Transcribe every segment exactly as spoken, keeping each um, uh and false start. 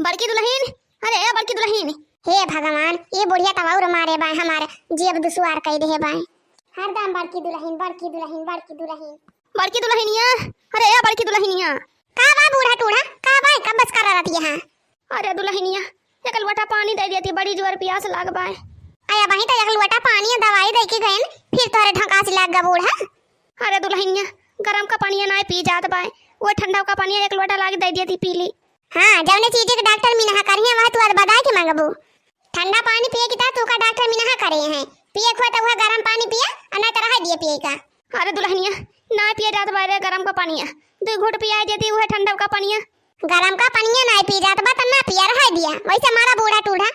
बड़की दुलहिन, अरे ए बड़की दुलहिन। हे भगवान, ई बुढ़िया तब और मारे बाय, हमार जियब दुसवार कइ देहे बाय। हरदम बड़की दुलहिन, बड़की दुलहिन, बड़की दुलहिन। बड़की दुलहिनिया, अरे ए बड़की दुलहिनिया। का बा बूढ़ा टूढ़ा, का बा, कब बस कर रहती है? अरे दुलहिनिया, एक लोटा पानी दइ देती, बड़ी जोर पियास लाग बाय। अरे अबहीं तो एक लोटा पानी और दवाई दइ के गइन, फिर तोहरे ढकास लाग गा बूढ़ा। अरे दुलहिनिया, गरम का पानी नाय पी जात बाय, वो ठंडा का पानी एक लोटा लाग दइ देती, पी ली। हाँ, जौने चीज के डॉक्टर मिनहा करिहे, वह तू आज बदाय के मंगबू। ठंडा पानी पिए की तरह तू का डॉक्टर मिनहा करे हैं, पिए खुआ तो वह गरम पानी पिया और नाय तो रह दिए पिए का। अरे दुलहिनिया, नाय पिए जात बाय रे गरम का पानिया, दुइ घूंट पियाइ देती, वह ठंडा का पानिया। गरम का पनिया नाय पी जात बा, त ना पिया, रहे दिया। वैसे मारा बूढ़ा टूढ़ा।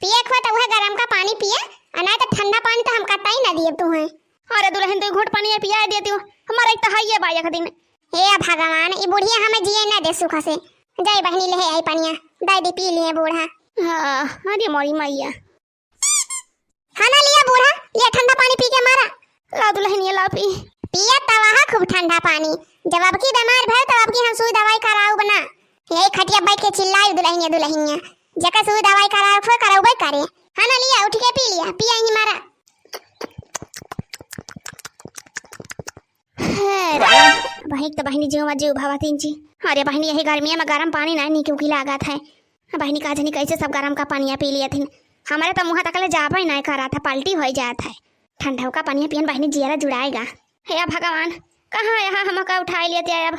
पिए क हो त उहे गरम का पानी पिया, आ नाय त ठंडा पानी त हम कतई ना दियब तुहे। अरे दुलहिन, दुइ घूंट पनिया पियाइ देतिउ, हमार एक त हइये बा एक दिन। हे भगवान, ई बुढ़िया हमें जिए ना दे सुख से। जाई बहिनी, लेहे आई पनिया, दइ दी, पी लिहे बूढ़ा। हाँ, अरे मोरी मइया। खाना लिया बूढ़ा, लिया ठंडा पानी पी के मारा। लाव दुलहिनिया, लाव पी। पिया तवा हा खूब ठंडा पानी। जब अबकी बीमार भय, तब अबकी हम सुई दवाई कराउब ना। यही खटिया बैठ के चिल्लाई दुलहिनिया, दुलहिनिया। जेकर सुई दवाई कराउब, कराउबे करे। खाना लिया, उठ के पी लिया, पिया ही मारा। हे राम, बहिनी त बहिनी जीव मा जीव भवा तीन जी। अरे बहिनी, यही गर्मिया मा गरम पानी नाय निक उकी लागत है। बहिनी, का जानी कैसे सब गरम का पनिया पी लियत हिन। हमरे त मुँह तकले जाबे नाय करत है, पलटी होइ जात है। ठंडा का पनिया पियन बहिनी, जियरा जुड़ाएगा। हे भगवान, कहाँ यहाँ हमका उठाइ लियत है अब।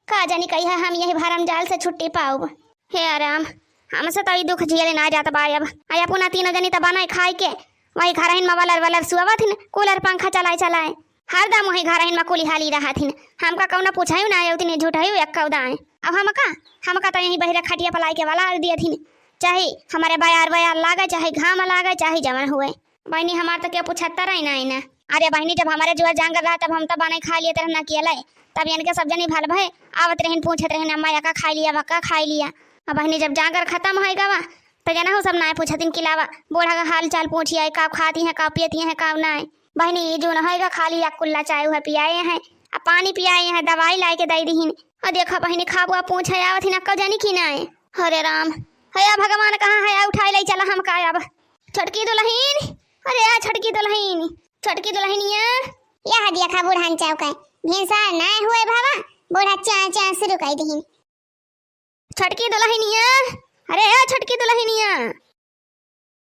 का जानी कहिया हम यही भरम जाल से छुट्टी पाउब। हे राम, हमसे त ई दुख झेले ना जात बा अब। आ अपना तीनों जनी त बनाए खाए के, वही घरहिन मा वलर वलर सुआवत हिन, कूलर पंखा चलाए चलाए। हरदम वही घरहिन मा कुलिहाली रहत हिन। हमका कउनो पूछायु ना आयो, तिने झूठायु एक्का उदाए। अब हमका, हमका त यही बहिरा खटिया पलाए के वाला दियत हिन। चाहे हमरे बयार बयार लागे, चाहे घाम लागे, चाहे जवन हुए। बहिनी, हमार त केउ पूछता रही ना, ना। अरे बहिनी, जब हमरे जुआर जांगर रहा, तब हम त बनाए खाए लियत रहन अकेले। तब इनके सब जनी भल भय आवत रहिन, पूछत रहिन, "अम्मा, या का खाइ लिया, अम्मा, का खाइ लिया?" अब बहिनी, जब जांगर खतम होइ गवा, त जनहु सब नाय पूछतिन कि लावा, बूढ़ा का हाल चाल पूछिया, का खाती हैं, का पियती हैं, का नाय। बहिनी, ई जून होइगा, खाली या कुल्ला चाय उहे पियाए हैं, आ पानी पियाए हैं, दवाई लाए के दइ दिहिन। आ देखा बहिनी, खाबुआ पूछे आवत हिन, अक्का जानी कि नाय। अरे राम, हया भगवान कहाँ है, उठाए लइ चला हमका अब। छोटकी दुलहिन, अरे आ छोटकी दुलहिन, छोटकी दुलहिनिया। यह देखा बूढ़न चौके, भिनसार नाय हुए भवा, बूढ़ा चा चा शुरू कइ दिहिन। छोटकी दुलहिनिया, अरे ए छोटकी दुलहिनिया।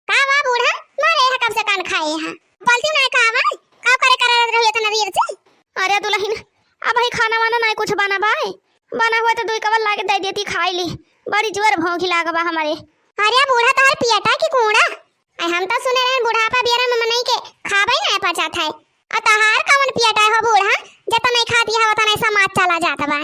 का बा बूढ़ा? मारे है कब से कान खाए है। बोलती ना का बा? का करे करे रही इतना देर से? अरे दुलहिन, अबही खाना वाना नाय कुछ बना बाय। बना हुआ त दुइ कवल लागे दइ देती खाइ ली। बड़ी जोर भूखी लाग बा हमरे। अरे बूढ़ा तोहर पियटा कि कूड़ा? अइ हम त सुने रहन बुढ़ापा बियरा मा मनई के खाबइ नाय पचात है। अ तोहार कवन पियटा हो बूढ़ा? जतनइ खाती है उतनइ समाज चला जात बा।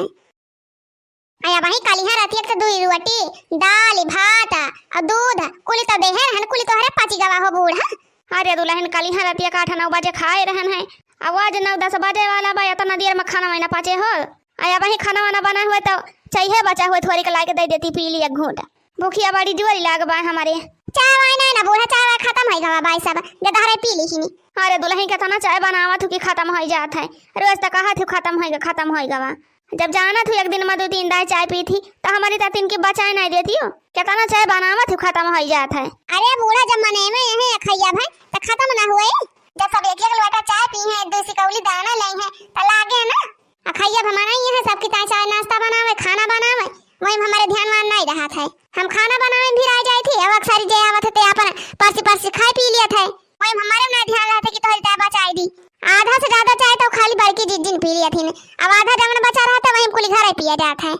अया वही कलिहा रतिया के दुइ रोटी, दाल, भात, अउ दूध, कुली तो देहे रहन, कुली तोहरे पची गवा हो बूढ़ा। अरे दुलहिन, कलिहा रतिया का आठ नौ बजे खाए रहन है, अब आज नौ दस बजे वाला बा, इतना देर मा खाना वाना पचे हो। अया वही खाना वाना बना हुए तो चाहिए बचा हुए थोड़ी के लाके दइ देती, पी ली एक घूंट। भूखिया बड़ी जोरी लाग बा हमरे। चाय वाय ना, ना बूढ़ा, चाय वाय खतम होइ गवा बाय सब, गदहरे पी लिहिनी। अरे दुलहिन, केतना चाय बनावत हूँ कि खतम होइ जात है, रोज त कहत हूँ खतम होइ ग-, खतम होइ गवा। जब जानत हूँ एक दिन मा दुइ तीन दाई चाय पीथी, त हमरी त तिनकी बचाए नाय देतियो। केतना चाय बनावत हूँ, खतम होइ जात है। अरे बूढ़ा, जब मने में यही अखैया भय, त खतम ना हुए। जब सब एक एक लोटा चाय पी हैं, एक दुइ सिकौली दाना लई हैं, त लागे ना। अखैया भय मने यही सबकी ताई चाय नाश्ता बनावे, खाना बनावे, वही मा हमरे ध्यान वान नाय रहत है। हम खाना बनावे में भिराइ जाई थी, अब अक्सर जे आवत है, ते आपन परसी परसी खाए पी लियत है। वही मा हमरे नाय ध्यान रहत है कि तोहरी ताई बचाई दी। आधा से ज्यादा चाय तो खाली बड़की जिज्जिन पी लियत हिन, अब आधा जवन बचा रहत है, वही मा कुली घरे पिया जात है।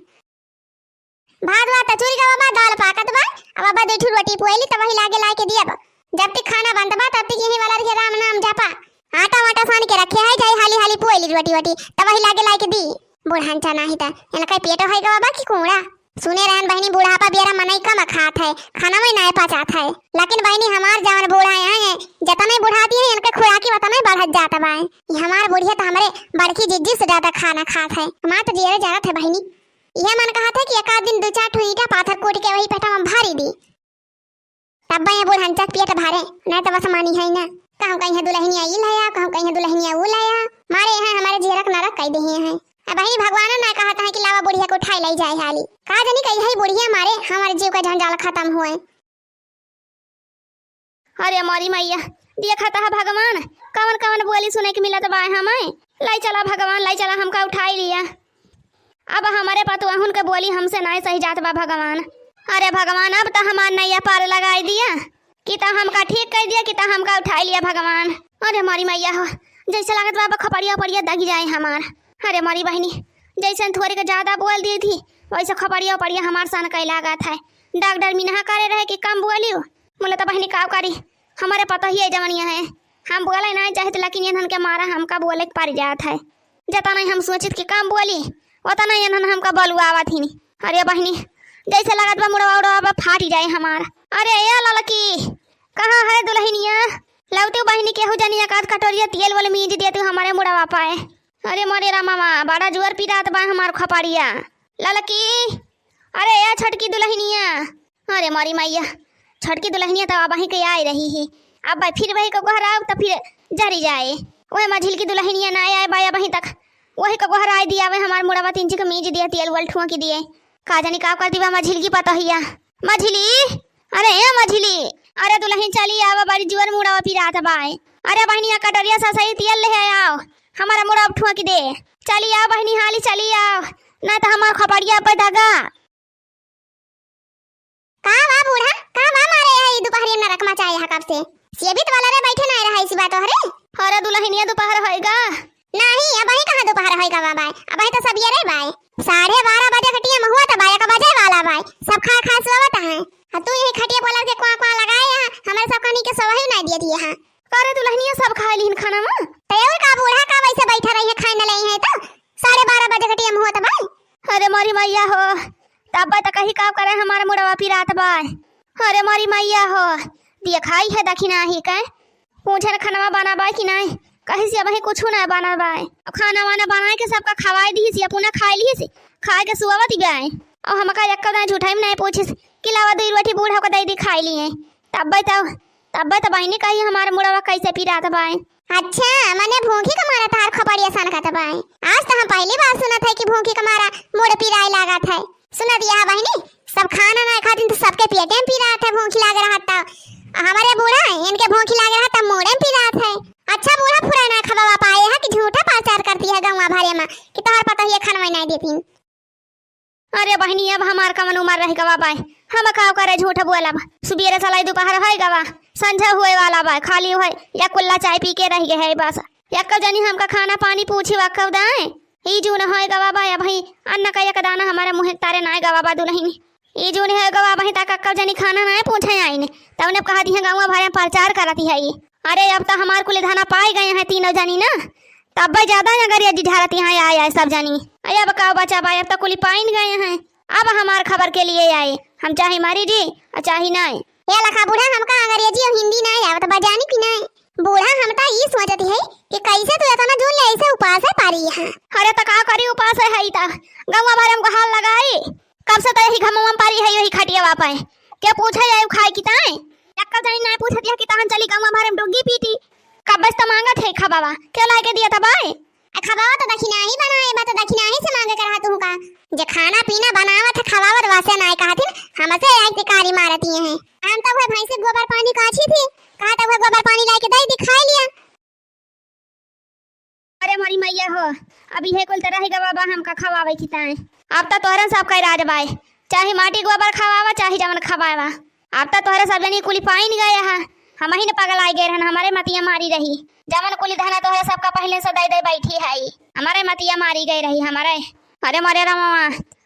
भात वात त चुरि गवा बा, दाल पाकत बा, अब अब्बा दुइ ठो रोटी पोएली, त वही लागे लाए के दियब। जब तक खाना बनत बा, तब तक यही वाला रहे राम नाम जापा। आटा वाटा सान के रखे है, जाई हाली हाली पोएली रोटी वोटी, त वही लागे लाए के दी। बूढ़न चा नाही त, इनका पेट होइ गवा बा कि कूड़ा। सुने रहन बहिनी, बुढ़ापा बियरा मनई कम खात है, खाना में नाय पचात है। लेकिन बहिनी, हमार जवन बूढ़ा हैं, जतने बुढ़ाती हैं, इनके खुराकी वतने बढ़त जात बा। ई हमार बुढ़िया त हमरे बड़की जिज्जी से ज्यादा खाना खात है। हमार त जियरे जरत है बहिनी। इहे मन कहत है कि एक आध दिन दुइ चार ठो ईंटा पाथर कूट के वही पेटवा मा भरी दी। तब ये बूढ़न चा पेट भरे, नाय त बस मानी है ना। कहूँ कहीं है दुलहिनिया ई लाया, कहूँ कहीं है दुलहिनिया ऊ लाया। मारे यहाँ हमरे जियरा क नरक कइ देहे हैं। अब वही भगवान ना कहत है कि लावा बुढ़िया के उठाए लइ जाए हाली। का जानी कहीं है बुढ़िया मारे हमरे जीव का झंडा साल खतम होए। अरे मोरी मैया, देखत ह भगवान, कवन कवन बोली सुने के मिलत बा हमें। लाई चला भगवान, लाई चला, हमका उठाई लिया। अब हमरे पतुआहुन के बोली हमसे नाय सही जात बा भगवान। अरे भगवान, अब त हमार नैया पार लगाई दिया, कि त हमका ठीक कइ दिया, कि त हमका उठाई लिया भगवान। अरे मोरी मैया हो, जैसे लागत बा अब खपड़िया उपड़िया दगी जाए हमार। अरे मोरी बहिनी, जैसे थोड़े के ज्यादा बोल दी थी, वैसे खपड़िया उपड़िया हमार सन कइ लागत है। डॉक्टर मिनहा करे रहे कि कम बोलियो, बोले त बहिनी का करी, हमरे पतोहिए जवनिया है, हम बोले नाय चाहित, लेकिन इन्हन के मारा हमका बोले के पड़ जात है। जतना हम सोचित कि कम बोली, ओतना इन्हन हमका बलुआवत हिनी। अरे बहिनी, जैसे लागत बा मुड़वा उड़वा बा फाटी जाए हमार। अरे ए ललकी, कहाँ है दुलहिनिया? लौतू बहिनी केहू जनी एक आध कटोरिया तेल वाले मीज देतू हमारे मुड़वा पाए। अरे मोरे रामावा, बड़ा जोर पिरात बा हमार खपड़िया। ललकी, अरे ए छोटकी दुलहिनिया, अरे मोरी मैया, छोटकी दुलहिनिया त अबहीं के आए रही ही, अब भाई फिर वही को गोहराव त फिर जरी जाए। वह मझिल की दुलहिनिया ना आए बा अबहीं तक, वही को गोहराई दिया, वह हमार मुड़वा तीन चिक मीज दिए, तेल वल ठुआ की दिए। का जानी का कर दिबा मझिल की पतोहिया। मझिली, अरे ए मझिली, अरे दुलहिन चली आवा, बड़ी जुअर मुड़वा पिरात बाए। अरे बहिनिया कटोरिया ससई तेल ले आओ, हमारा मुड़वा ठुआ की दे। चली आओ बहिनी, हाली चली आओ, ना त हमार खपड़िया पे दगा। का बा बूढ़ा, का बा मारे है ई दुपहरिया में नरक मचाए है कब से? सेबित वाला रे बैठे नाय रहा इसी बात हरे। अरे दुलहिनिया दुपहर होएगा। नहीं, अबहीं कहाँ दुपहर होएगा बाबा, अबहीं त सबेरे बाय। साढ़े बारह बजे के टीम हुआ त बाय, एक बजे वाला बाय। सब खा खा सोवत हैं। आ तू यही खटिया पलंग के क्वां क्वां लगाए हैं, हमारे सब कनी के सोवही ना दिए दिए हैं। करे दुलहिनिया सब खाए लिहिन खाना में। त और का बूढ़ा का वैसे बैठा रही है, खाए न ले हैं त? साढ़े बारह बजे के टीम हुआ त बाय। अरे मोरी मैया हो, तब त कही का करे हमारा मुड़वा पिरात बाय। अरे मोरी मैया हो, दिया खाई है दखिना ही के। पूछे न खनवा बना बाय कि नाय, कही से अबहीं कुछ ना बना बाय। अब खाना वाना बनाए के सबका खवाए दी से, अपना खाए ली से, खाए के सुआवत बाय। अब हमका एक दाई झूठाई में नाय पूछिस कि लावा दो रोटी बूढ़ा को दे दी खाए लिए। तब्बे तो, तब्बे तो बहिनी कही हमार मुड़वा कैसे पिरात बाय। अच्छा, मने भूखी के मारा तार खपड़िया सनकत बाय। आज तो हम पहली बार सुनत है कि भूखी के मारा मुड़ पिराए लागत है। सुनत यह बहिनी, सब खाना ना खातिन तो सबके पेटे में पिरात है, भूखी लाग रहत त। आ हमारे बूढ़ा, इनके भूखी लाग रहत त मुड़े में पिरात है। अच्छा बूढ़ा फुरा ना खवावा पाए है कि झूठा प्रचार करती है गौवा भरे में कि तोहर पतोहिए खनवा नाय देतीन। अरे बहिनी, अब हमार कवन उमर रह गवा बाय, हम का करे झूठ बोलब। सुबेरे सलाई दुपहर होए गवा, संझा हुए वाला बाय, खाली हुए या कुल्ला चाय पी के रह गए है बस। यक्को जनी हमका खाना पानी पूछी वक्को दाए। ई जून होए गवा बाय, अबहीं अन्न का एक दाना हमारे मुँह तारे नाय गवा बा दुलहिन। ई जून होए गवा, अबहीं तक अक्को जनी खाना नाय पूछे आइन। तउने कहा दिहे गौवा भरे में प्रचार करती है ई। अरे अब त हमार कुल धना पाए गए हैं तीनों जनी ना, तब्बे ज्यादा अगर ये जिझारती हैं आए आए सब जनी। अरे अब का बचा बा, अब त कुली पाइन गए हैं। अब हमार खबर के लिए आए, हम चाहे मरी जी और चाहे नाय। ए लखा बूढ़ा, हमका अंग्रेजी और हिंदी नाय आवत बा, जानी कि नाय? बूढ़ा, हम त ई सोचत है कि कैसे तू इतना जून ले ऐसे उपास है पारी यहाँ। अरे त का करी उपास है, है त गौवा भरे में गोहार लगाई, कब से त यही घमवा में पारी है, यही खटिया वापे। के पूछे जाए खाए की ताए? यक्को जनी नाय पूछत है कि तहन चली गौवा भरे में डुग्गी पीटी। कब से त मांगत है खबावा, के लाए के दिया त बाय? आ खबावा त दखिना ही बनाए बा, त दखिना ही से मांगे के रहा तुहू का? जे खाना पीना बनावत है, खवावत वासे नाय कहतिन, हमसे आई तिकारी मारती हैं। हम त उहे भैंसी गोबर पानी काछी थी, कहा त उहे गोबर पानी लाइके दे दी, खाई लिया। अरे मोरी मैया हो, अब इहे कुल त रह गवा बा हमका खवावे की ताए। अब त तोहरन सब कई राज बाय, चाहे माटी गोबर खवावा, चाहे जवन खवावा। अब त तोहरे सब जनी कुली पाइन गए हा, हमही न पगलाए गए रहन, हमारे मतिया मारी रही। जवन कुली धना तोहरे सबका पहिले से दे दे बैठी है, हमारे मतिया मारी गए रही हमारे। अरे मोरे रामवा,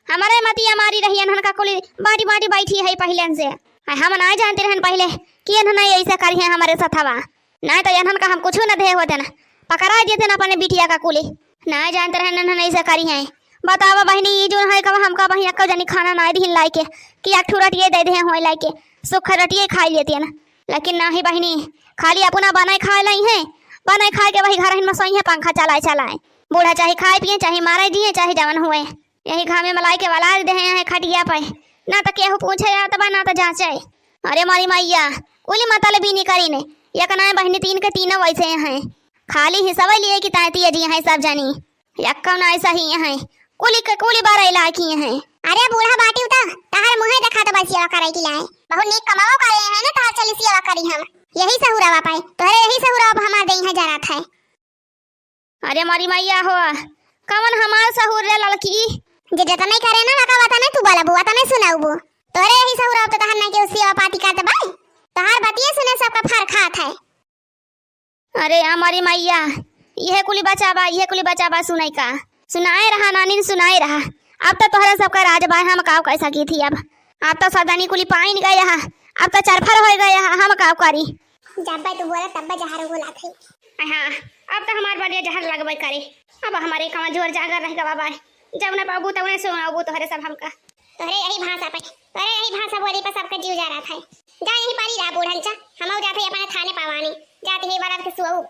हमारे मतिया मारी रही, इन्हन का कुली बाटी बाटी बैठी है पहिले से। आ हम ना जानते रहन पहिले कि इन्हन ऐसा करी है हमारे सथवा। नाय त इन्हन का हम कुछ न दे होते न, पकड़ा देते न अपने बिटिया का कुली। नाय जानते रहन इन्हन ऐसा करी हैं। बतावा बहिनी, ई जून है कब हमका बहिन अक्को जनी खाना नाय दिहिन लाइके कि एक ठू रोटिये दे दे होए लाइके, सुख रोटिये खाई लेती है ना। लेकिन नाही बहिनी, खाली अपना बनाए खाए लाई हैं, बनाए खाए के वही घर में सोई है पंखा चलाए चलाए। बूढ़ा चाहे खाए पिए, चाहे मारे जिए, चाहे जवन हुए, यही घामे में लाइके वलार दे हैं खटिया पे। ना त केहू पूछे आवत बा, ना त जांचे। अरे मोरी मैया, कुली मतलबी निकरी ने, एक नाय बहिनी तीन के तीनों वैसे हैं। खाली हिसवे लिए कि तांती जी हैं सब जनी। यक्को नाय सही हैं, कुली के कुली बारह लाखी हैं। अरे बूढ़ा बाटी उता, तहार मुँहे देखा तो बस सेवा करे की लाए। बहुत नीक कमाओ करे हैं ना, तहार चली सेवा करी हम। यही सहुरावा पाए, तोहरे यही सहुरावा अब हमार देही है जरा था। अरे मोरी मैया हो, कवन हमार सहुर रे ललकी? जे जतने करे ना, वका वतने तू बोलबू, वतने सुनाउबू। तोहरे यही सहुरावा तो तहार ना के सेवा पाती करत बाई। तहार बतिये सुने सबका फर खात है। अरे हमारी मैया, इहे कुली बचाबा, इहे कुली बचाबा सुनाई का। सुनाए रहा नानी, सुनाए रहा। अब तो तोहरा सबका राज बा, हम काव कर सकी थी अब। अब तो सदनी कुली पाइन गए हा, अब तो चरफर हो गए हा, हम काव करी। जब तू बोला तब जहर घोला थे। हाँ, अब तो हमार बढ़िया जहर लगबे करे। अब हमारे कमा जोर जागर रह गवा बा। जब न पाबू तब न सुनाबू तोहरे सब हमका। तोहरे यही भाषा पे, तोहरे यही भाषा बोली पे सबके जीव जा रहा था। जा यही पारी रहा बूढ़न चा, हम जाते अपने थाने पावानी। जाते ही बारात के सुअऊ।